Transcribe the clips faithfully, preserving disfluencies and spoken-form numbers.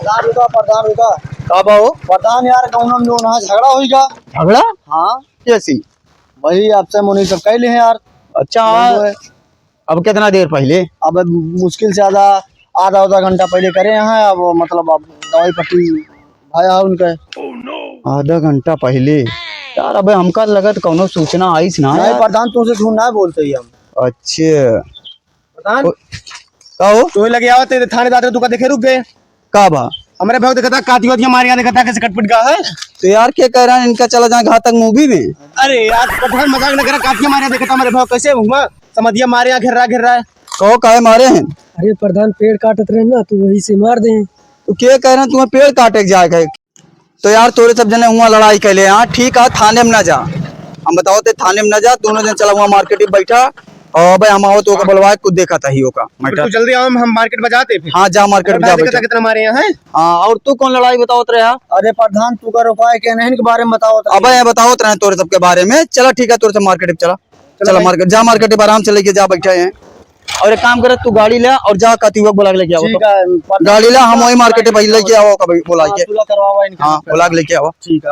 प्रधान रुका, प्रधान रुका। का बा हो? प्रधान यार, कौनो में जो ना झगड़ा होइगा। झगड़ा? हाँ। कैसी? वही आपसे मुनि सब कह ले हैं यार। अच्छा, हाँ। वो है। अब कितना देर पहले? अब मुश्किल से आधा, आधा, आधा घंटा पहले करे हैं। अब मतलब अब दवाई पट्टी भाया है उनका। आधा घंटा पहले? यार, अबे हमका लगत कौनो सूचना आइस ना नहीं यार। प्रधान, तुमसे झूठ ना बोलते ही हम। अच्छे। प्रधान, ओ, का हो? तोहे लगे आवत है, थाने जाते तू का देखे रुक गए। का बा? हमरे भाई देखता, कातियो दिया मारे यहाँ देखता, कैसे कटपिट गा है। तो यार, क्या कह रहा है, इनका चला जाए घातक movie में? अरे यार, प्रधान मजाक न करा, कातियो मारे यहाँ देखता, हमरे भाई कैसे हुआ, समझिया मारे यहाँ घेर रहा, घेर रहा है। कहो, काहे मारे हैं? अरे प्रधान, पेड़ काटत रहे ना, तो वही से मार दे। तो क्या कह रहे हैं, तुम्हें पेड़ काटे के जाए गए? तो यार, तोरे सब जने हुआ लड़ाई कैले, हाँ, ठीक है, थाने में ना जा। हम बताओ ते, थाने में ना जा, दोनों जन चला हुआ market में बैठा, और भाई हम आओ तो ओका बुलवाए, कुछ देखा था ही ओका matter। तू जल्दी आओ, हम, हम market में जाते फिर। हाँ, जा market में जा, देखा था बैठा। कितना मारे यहाँ है। हाँ, और तू कौन लड़ाई बतावत रहे? अरे प्रधान, तू का रुका है क्या नहीं, इनके बारे में बतावत रहे। अबे ये बतावत रहे तोरे सबके बारे में। चला ठीक है, तोरे सब market में चला। चला चला भाई। Market, जा market में आराम से लेके जा, बैठा है। और एक काम करे, तू गाड़ी ले और जा, कातियो का बुला के लेके आओ। ठीक है, पर गाड़ी ला, हम वही market में लेके आओ, कभी बुला हाँ, के। तुला करवावा इनका। हाँ, बुला के लेके आओ। ठीक है।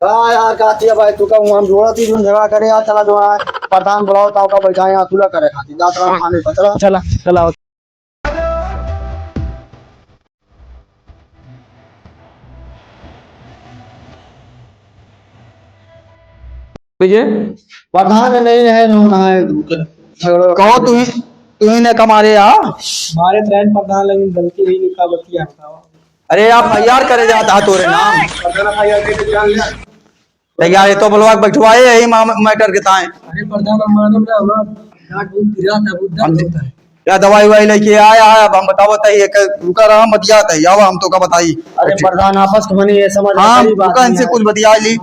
का यार, कातिया भाई, तू का हुआ हम जोड़ा थी, तुम झगड़ा करे यार, चला जो है, प्रधान बुलाओ, ताऊ का बैठा है यहाँ, तुला करे खातिर, जा, चला, खाने पर, चला। चला, चला। विजय? प्रधान नहीं है, नो ना है, झगड़ा। कहो तू ही, तू ही ने कमारे आ? हमारे friend प्रधान, लेकिन गलती हुई, का बतिया बताओ। अरे आप F I R करे जाता है तोरे नाम। प्रधान F I R के जान लिया। तो यार, ये तो बुलवा के बैठवाए यही माम-, matter के ताए। अरे प्रधान, हम मानम ना, हमारा दांत बहुत पिरात है, बहुत दर्द हम होता है। या दवाई वाई लेके आया है, अब हम बतावत है, एक रुका रहा, हम बतियात है, आवा, हम तो का बताई। अरे प्रधान, आपस में नहीं, ये समझ हाँ, बड़ी बात रुका, नहीं इनसे है। कुछ बतिया ली।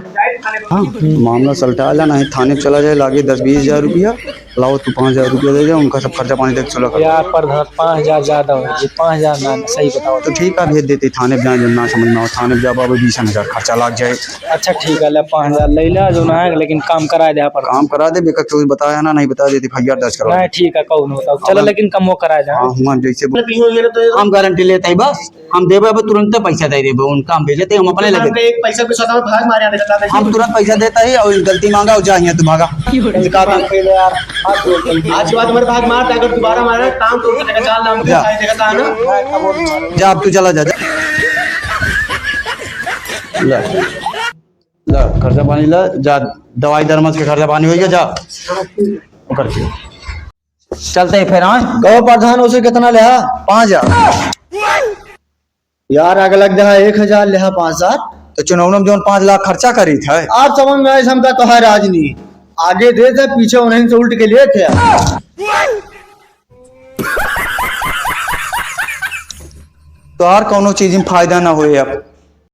हाँ, मामला सलटा ला, नहीं थाने चला जाए, लागे दस बीस हजार रुपया, लाओ तू पाँच हजार रुपया दे दे, उनका सब खर्चा पानी देख चलो। यार प्रधान, पाँच हजार ज्यादा हो गए, पाँच हजार ना, सही बताओ। तो ठीक है, भेज देते थाने, जहाँ जब ना समझ में आओ, थाने जाबा, अब बीस हजार खर्चा लाग जाए। अच्छा ठीक है, ले पाँच हजार ले ला, जो ना है, लेकिन काम करा दे पर। काम करा दे, बेकर चोरी बताया ना, नहीं बता देते, F I R दर्ज करवा नहीं, दे। ठीक है, कहूँ नहीं बताओ। चलो, हाँ। लेकिन कम वो करा दे। हाँ, हुआ जैसे बोल-, हम गारंटी लेते ही बस, हम देबे, अब तुरंत पैसा दे देबे, उनका हम भेजते ही, हम अपने लगे। हमका एक पैसा के सौदा में भाग मारे आने का था। हम तुरंत पैसा देता ही और गलती मांगा और जा यहाँ तू भागा। इनकार कर। पहले यार, आज के बाद हमारे भाग मार, अगर दोबारा मारा, काम तो उनका जगह चाल नाम जा। दिखाई देगा, था ना? जा, अब तू चला जा, जा। ला, ला, खर्चा पानी ला, जा, दवाई दरमस के खर्चा पानी होइगा, जा। ओकर के। चलते ही फिर, हाँ? कहो प्रधान, उसे कितना लिहा? पाँच हजार। यार, आगे लग जा, एक हजार लिहा, पाँच हजार। तो चुनाव में जौन पाँच लाख खर्चा करी था। आप समझ में आए, हमका तो है राज नहीं। आगे दे दे, पीछे उन्हीं से उल्ट के लिए थे। तो यार, कौनो चीज में फायदा ना होए अब।